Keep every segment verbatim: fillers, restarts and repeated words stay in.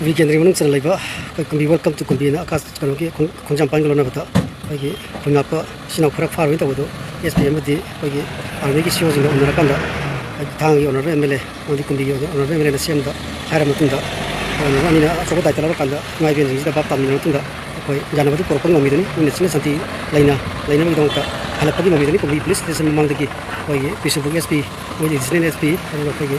ꯀꯨꯝꯕꯤ ꯀꯦꯟꯗ꯭ꯔꯒꯤ ꯃꯅꯨꯡ ꯆꯟꯅ ꯂꯩꯕ ꯑꯩꯈꯣꯏ ꯀꯨꯝꯕꯤ Welcome to ꯀꯨꯝꯕꯤꯅ ꯑꯀꯥꯁ ꯀꯩꯅꯣꯒꯤ ꯈꯣꯡ-, ꯈꯣꯡꯖꯥꯝꯄꯥꯟꯒ ꯂꯣꯏꯅꯕꯗ ꯑꯩꯈꯣꯏꯒꯤ ꯈꯨꯟꯉꯥꯛꯄ ꯏꯆꯤꯟ ꯏꯅꯥꯎ ꯈꯔ ꯐꯥꯔꯣꯏꯅ ꯇꯧꯕꯗꯨ ꯑꯦꯁ ꯄꯤ ꯑꯃꯗꯤ ꯑꯩꯈꯣꯏꯒꯤ ꯑꯥꯔꯃꯤꯒꯤ ꯁꯤ ꯑꯣꯁꯤꯡꯒ ꯎꯅꯔꯀꯥꯟꯗ ꯊꯥꯡꯒꯒꯤ ꯑꯣꯅꯔꯦꯕꯜ ꯑꯦꯝ ꯑꯦꯜ ꯑꯦ ꯑꯃꯗꯤ ꯀꯨꯝꯕꯤꯒꯤ ꯑꯣꯅꯔꯦꯕꯜ ꯑꯦꯝ ꯑꯦꯜ ꯑꯦꯅ ꯁꯤ ꯑꯦꯝꯗ ꯍꯥꯏꯔꯕ ꯃꯇꯨꯡꯗ ꯑꯣꯅꯔꯦꯕꯜ ꯑꯅꯤꯅ ꯑꯆꯧꯕ ꯗꯥꯏꯇ ꯂꯧꯔꯀꯥꯟꯗ ꯏꯃꯥ ꯏꯕꯦꯟꯁꯤꯡꯁꯤꯗ ꯚꯥꯞ ꯇꯥꯃꯤꯟꯅꯔꯕ ꯃꯇꯨꯡꯗ ꯑꯩꯈꯣꯏ ꯌꯥꯅꯕꯗꯨ ꯄꯨꯔꯛꯄ ꯉꯝꯃꯤꯗꯨꯅꯤ꯫ ꯏꯪꯅ ꯆꯤꯛꯅ ꯁꯥꯟꯇꯤ ꯂꯩꯅ ꯂꯩꯅꯕꯒꯤꯗꯃꯛꯇ ꯍꯜꯂꯛꯄꯒꯤ ꯃꯃꯤꯗꯨꯅꯤ꯫ ꯀꯨꯝꯕꯤ ꯄꯨꯂꯤꯁ ꯁ꯭ꯇꯦꯁꯟ ꯃꯃꯥꯡꯗꯒꯤ ꯑꯩꯈꯣꯏꯒꯤ ꯕꯤꯁꯅꯨꯄꯨꯔꯒꯤ ꯑꯦꯁ ꯄꯤ, ꯑꯩꯈꯣꯏꯒꯤ ꯑꯦꯗꯤꯁꯅꯦꯜ ꯑꯦꯁ ꯄꯤ, ꯑꯗꯨꯒ ꯑꯩꯈꯣꯏꯒꯤ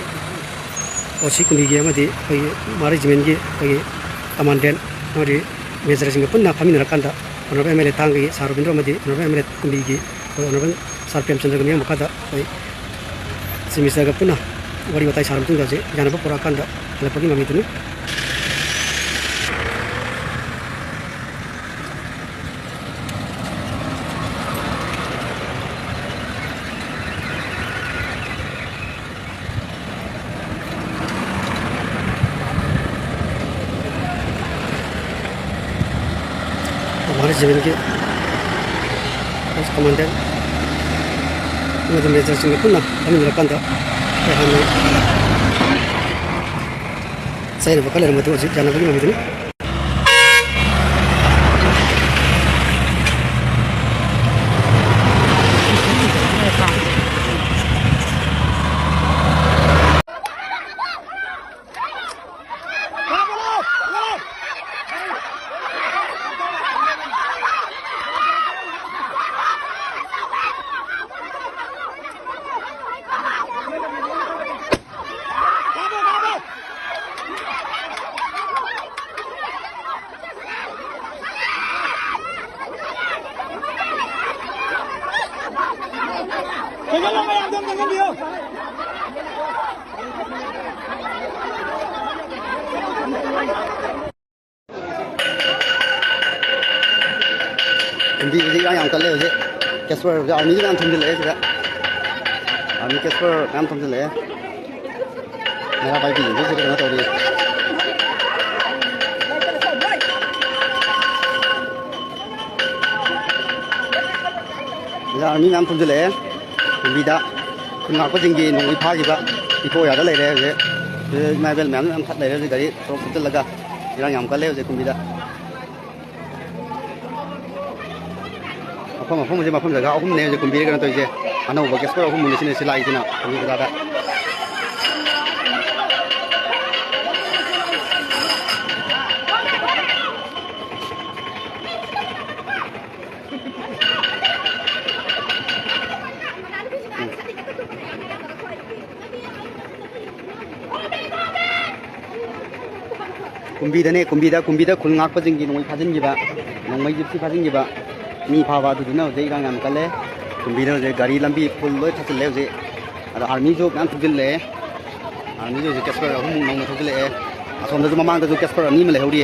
ꯑꯣ ꯁꯤ ꯀꯨꯝꯕꯤꯒꯤ ꯑꯃꯗꯤ ꯑꯩꯈꯣꯏꯒꯤ ꯃꯥ ꯔꯦꯖꯤꯃꯦꯟꯒꯤ ꯑꯩꯈꯣꯏꯒꯤ ꯀꯃꯥꯟꯗꯦꯟ ꯑꯃꯗꯤ ꯃꯦꯖꯔꯁꯤꯡꯒ ꯄꯨꯟꯅ ꯐꯝꯃꯤꯟꯅꯔꯀꯥꯟꯗ ꯑꯣꯅꯔꯦꯕꯜ ꯑꯦꯝ ꯑꯦꯜ ꯑꯦ ꯊꯥꯡꯒꯒꯤ ꯁꯥꯔ ꯔꯕꯤꯟꯗ꯭ꯔꯣ ꯑꯃꯗꯤ ꯑꯣꯅꯔꯦꯕꯜ ꯑꯦꯝ ꯑꯦꯜ ꯑꯦ ꯀꯨꯝꯕꯤꯒꯤ ꯑꯩꯈꯣꯏ ꯑꯣꯅꯔꯦꯕꯜ ꯁꯥꯔ ꯄ꯭ꯔꯦꯝꯆꯟꯗ꯭ꯔꯒ ꯃꯤꯌꯥꯝ ꯃꯈꯥꯗ ꯑꯩꯈꯣꯏ ꯆꯤꯐ ꯃꯤꯅꯤꯁꯇꯔꯒ ꯄꯨꯟꯅ ꯋꯥꯔꯤ ꯋꯥꯇꯥꯏ ꯁꯥꯔꯕ ꯃꯇꯨꯡꯗ ꯍꯧꯖꯤꯛ ꯌꯥꯅꯕ ꯄꯨꯔꯛꯑꯀꯥꯟꯗ ꯍꯜꯂꯛꯄꯒꯤ ꯃꯃꯤꯗꯨꯅꯤ꯫ ꯃꯥ ꯔꯦꯖꯤꯃꯦꯟꯒꯤ ꯀꯃꯥꯟꯗꯦꯟ ꯑꯃꯗꯤ ꯃꯦꯖꯔꯁꯤꯡꯒ ꯄꯨꯟꯅ ꯐꯝꯃꯤꯟꯅꯔꯀꯥꯟꯗ ꯑꯩꯈꯣꯏ ꯍꯥꯟꯅ ꯆꯌꯦꯠꯅꯕ ꯈꯔ ꯂꯩꯔꯝꯕꯗꯨ ꯍꯧꯖꯤꯛ ꯌꯥꯅꯕꯒꯤ ꯃꯃꯤꯗꯨꯅꯤ꯫ ꯀꯨꯝꯕꯤ ꯍꯧꯖꯤꯛ ꯏꯔꯥꯡ ꯌꯥꯝ ꯀꯜꯂꯦ ꯍꯧꯖꯤꯛ꯫ ꯀꯦꯁꯄꯔ ꯍꯧꯖꯤꯛ ꯑꯥꯔꯃꯤꯁꯨ ꯃꯌꯥꯝ ꯊꯣꯝꯖꯤꯜꯂꯛꯑꯦ ꯁꯤꯗ꯫ ꯑꯥꯔꯃꯤ ꯀꯦꯁꯄꯔ ꯃꯌꯥꯝ ꯊꯣꯝꯖꯤꯜꯂꯛꯑꯦ꯫ ꯃꯩꯔꯥ ꯄꯥꯏꯕꯤꯁꯤꯡꯁꯨ ꯁꯤꯗ ꯀꯩꯅꯣ ꯇꯧꯔꯤ꯫ ꯁꯤꯗ ꯑꯥꯔꯃꯤ ꯃꯌꯥꯝ ꯊꯣꯝꯖꯤꯜꯂꯛꯑꯦ꯫ ꯀꯨꯝꯕꯤꯗ ꯈꯨꯟ ꯉꯥꯛꯄꯁꯤꯡꯒꯤ ꯅꯣꯡꯃꯩ ꯐꯥꯈꯤꯕ ꯏꯀꯣ ꯑꯦꯔꯤꯌꯥꯗ ꯂꯩꯔꯦ ꯍꯧꯖꯤꯛ꯫ ꯏꯃꯥ ꯏꯕꯦꯜ ꯃꯌꯥꯝ ꯌꯥꯝ ꯊꯠ ꯂꯩꯔꯦ ꯍꯧꯖꯤꯛ, ꯒꯥꯔꯤ ꯁꯣꯔꯣꯛ ꯊꯨꯞꯆꯜꯂꯒ꯫ ꯏꯔꯥꯡ ꯌꯥꯝ ꯀꯜꯂꯦ ꯍꯧꯖꯤꯛ ꯀꯨꯝꯕꯤꯗ꯫ ꯃꯐꯝ ꯃꯐꯝꯁꯦ, ꯃꯐꯝ ꯖꯒꯥ ꯑꯍꯨꯝꯅꯦ ꯍꯧꯖꯤꯛ ꯀꯨꯝꯕꯤꯔ ꯀꯩꯅꯣ ꯇꯧꯔꯤꯁꯦ꯫ ꯑꯅꯧꯕ ꯒꯦꯁꯄꯔ ꯑꯍꯨꯝꯃꯨꯛꯅꯤ ꯁꯤꯅ ꯁꯤ ꯂꯥꯛꯏꯁꯤꯅ ꯀꯨꯝꯕꯤ ꯖꯒꯥꯗ꯫ ꯀꯨꯝꯕꯤꯗꯅꯦ, ꯀꯨꯝꯕꯤꯗ, ꯀꯨꯝꯕꯤꯗ ꯈꯨꯜ ꯉꯥꯛꯄꯁꯤꯡꯒꯤ ꯅꯣꯡꯃꯩ ꯐꯥꯖꯤꯟꯈꯤꯕ, ꯅꯣꯡꯃꯩ ꯖꯤꯞꯁꯤ ꯐꯥꯖꯤꯟꯈꯤꯕ, ꯃꯤ ꯐꯥꯕ, ꯑꯗꯨꯗꯨꯅ ꯍꯧꯖꯤꯛ ꯏꯔꯥꯡ ꯌꯥꯝ ꯀꯜꯂꯦ꯫ ꯀꯨꯝꯕꯤꯗ ꯍꯧꯖꯤꯛ ꯒꯥꯔꯤ ꯂꯝꯕꯤ ꯐꯨꯜ ꯂꯣꯏ ꯊꯠꯆꯤꯜꯂꯦ ꯍꯧꯖꯤꯛ꯫ ꯑꯗꯣ ꯑꯥꯔꯃꯤꯁꯨ ꯃꯌꯥꯝ ꯊꯧꯖꯤꯜꯂꯛꯑꯦ꯫ ꯑꯥꯔꯃꯤꯁꯨ ꯍꯧꯖꯤꯛ ꯀꯦꯁꯄꯔ ꯑꯍꯨꯝꯃꯨꯛ ꯅꯧꯅ ꯊꯧꯖꯤꯜꯂꯛꯑꯦ꯫ ꯑꯁꯣꯝꯗꯁꯨ ꯃꯃꯥꯡꯗꯁꯨ ꯀꯦꯁꯄꯔ ꯑꯅꯤ ꯑꯃ ꯂꯩꯍꯧꯔꯤ꯫